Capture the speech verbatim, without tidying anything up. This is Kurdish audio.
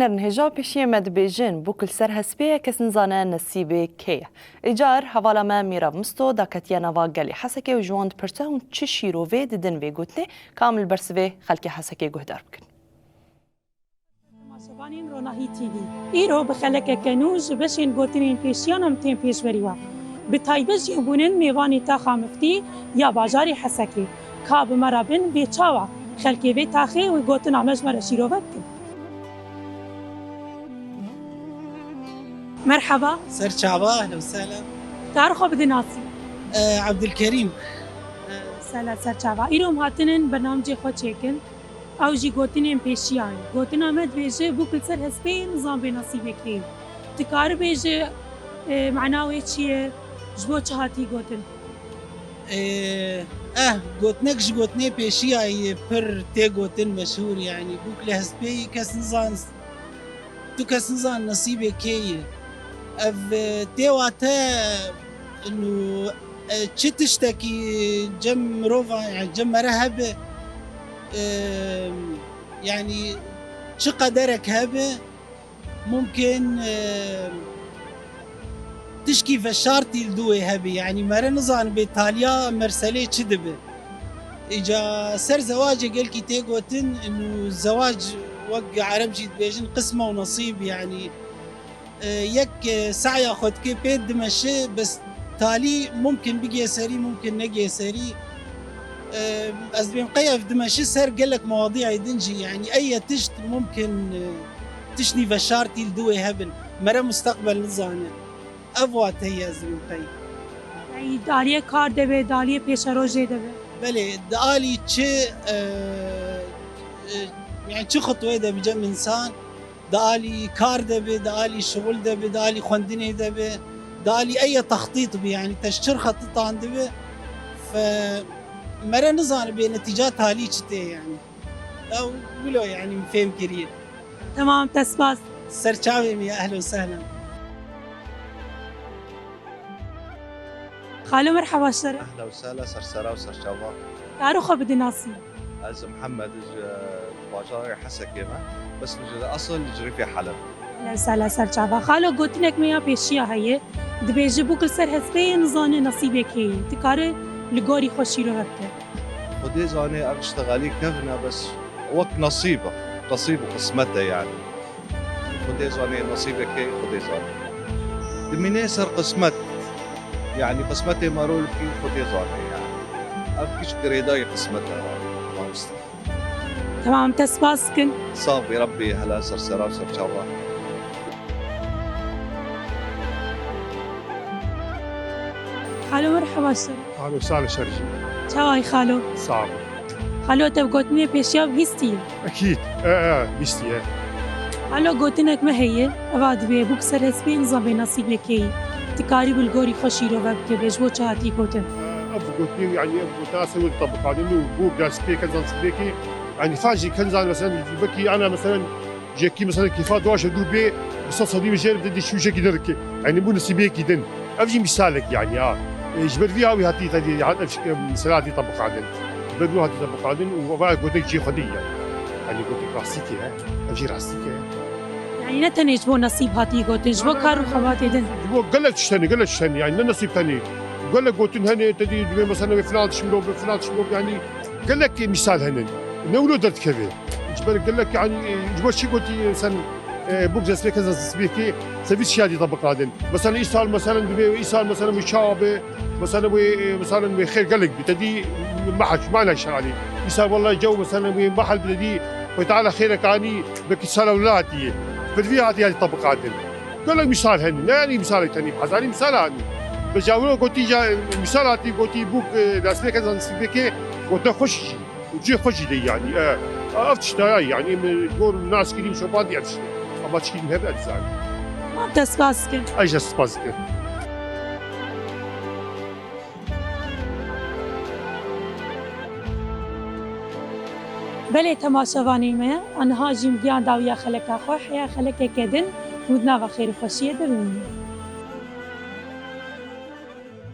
Hêja pêşiyê me dibêjin, bûk li ser hespê ye, kes nizane nesîbê kê ye. Îcar hevala me Mîrav Misto daketiye nava gelê Hesekê û ji wan dipirse hûn çi şîrovê didin vê gotinê, ka em li bersivê xelkê Hesekê guhdar bikin. Temaşevanên Ronahî T V. Îro bi xelekeke nû ji beşên gotinên pêşiyan em tên pêşberî we. Bi taybet jî bûnin mêvanê taxa miftî ya bajarê Hesekê. Ka bi me re bin bê çawa xelkê vê taxê wê gotina me ji me re şîrove bikin. Merhaba. Ser çava, ehlen û sehlen. Tarî xwe bidin nasî. Ee, Abdülkerim. Sela ser çava. Îro em hatinin bernamcê xwe çêkin. Ew jî gotinên pêşiyan. Gotina me dibêje, bûk li ser hespê nizan bê nasîbê kê. Tu kari bêje, e, mana wê çi ye? Ji bo çi hatî gotin? Ee, eh, gotinek ji gotinê pêşiya yê pir tê gotin meşhûr, yanî bûk li hespê yî kes nizan, tu kes nizan nesîbê kê yê. Ev, e, tê wate, inu, e, çi tiştekî cem mirovan, yani cem mere hebe, e, yani çi qederek hebe, mumkin, e, tişkî veşartî li dû wê hebe, yani mere nizanibe taliya merselê çi dibe. Îca ser zewacê gelkî tê gotin, inu zewac wek ereb jî dibêjin qisme û nesîb, yani e, yek, e, saya xwe dike pê dimeşe, bes talî mumkin bigê serî, mumkin negê serî. E, ez dibêm qey ev dimeşe ser gelek mewadîyê din jî, yanî ey ye tişt mumkin, e, tiştî veşartî li dû wê hebin. Mere musteqbel nizane. Ev wate ye ez dibêm qey. Ey, di aliyê kar de be, di aliyê pêşerojê de be. Belê, di alî çi, e, e, yani çi xutwê de bi cem insan, di alî kar de be, di alî şixul de be, di alî xwendinê de be, di alî eye textît be, yani te ji çi re xetitan dibe, fe mere nizanibe netîca talî çi tê yani. Ew wilo yani min fêm kiriye. Tamam, te spas. Ser çavê min ya, ehlen û sehlen. Xalo, merheba ji te re. Ehla û sehla, ser sera û ser çava. Tarî xwe bidin nasî. Ez Mihemed, ji bajarê Hesekê me. Bes min ji esil ji Rîfê Heleb. Ehla û sehla, ser çava. Xalo, gotinek me ya pêşiya heye. Dibêje, bûk li ser hespê yê nizane nesîbê kê yê. Tu kare li gorî xwe şîrove bike. Xwedê zane ev tişt xelî kevn e, bes wek nesîb e. Nesîb û qismet e yani. Xwedê zane, nesîbekê Xwedê zane. Dimîne ser qismet. Yani qismetê mero li kî Xwedê zane yani. Ev kiç girêdayî qismet e. Mamoste. Tamam, te spas dikin. Sax bî, Rebbî hela ser sera û ser çava. Xalo, merheba ji te re. Xalo, sal şer jî. Çawa yî xalo? Sax bî. Xalo, te bi gotinê pêşiya bihîstiye? Ekîd. E, e, bihîstiye. Xalo, gotinek me heye. Eva dibê, bûk ser hespê nizan bê nesîbê kê yî. Tu karî bi li gorî xwe şîrove bike, bê ji bo çi hatî gotin? E, ev gotin, yani ev gotin asê wê ditebiqanin û bûk dest pê ken zan sibê kê. Yani fa jî ken zan, mesela, belkî ana, mesela, Yekî mesela kêfa dua ji dû bê, bi sed sedî jê re didî şûşekî din rike. Eynî bû nisîbêkî din. Ev jî mîsalek yani ya. E, ji ber vî awî hatî tedî, hat ev şike mesela hatî tebiqandin. Ji ber wî hatî tebiqandin û eva gotek cihê xwedî yani. Eynî gotek rastîkê he. Ev jî rastîkê he. Yani ne tenê ji bo nesîb hatî gotin, ji bo kar û xebatê din. Ji bo gelek tişt hene, gelek tişt hene yani ne nesîb tenê. Gelek gotin hene, tedî dibê mesela wê filan tişt mirov, filan tişt mirov yani. Gelek mîsal hene. Ne wilo derdikeve. Ji ber gelek, yanî, ji bo çi gotî, sen, e, bûk destpêkê, destpêkê, se vî çiya dî tebiqadin. Mesela, îsal, mesela, dibê, îsal, mesela, wê çawa be, mesela, wê, e, mesela, wê xêr gelek bi, te dî mehek, mana şanî. Îsal, wellahî, cew, mesela, wê mehel bi, te dî, Xwedê Teala xêrek anî, belkî sala wila hatiye. Bi vî hatiye tebiqadin. Gelek mîsal hene, ne yanî mîsalek tenî, hezarî mîsal anî. Bi cawiro gotî ca, mîsal hatî gotî bûk, e, destpêkê, destpêkê, gote xweş jî. Û cihê xwe jî de yanî, e, ev tişt heye, yanî min gor nas kirî min şopandî ev tişt. Ama tişkî min hebe ez dizanim. Te spas dikim. Ez jî spas dikim. Belê temaşevanê me, aniha jî em giyan dawiya xeleka xwe, heya xelekeke din û di nava xêr û xweşiyê de bimînin.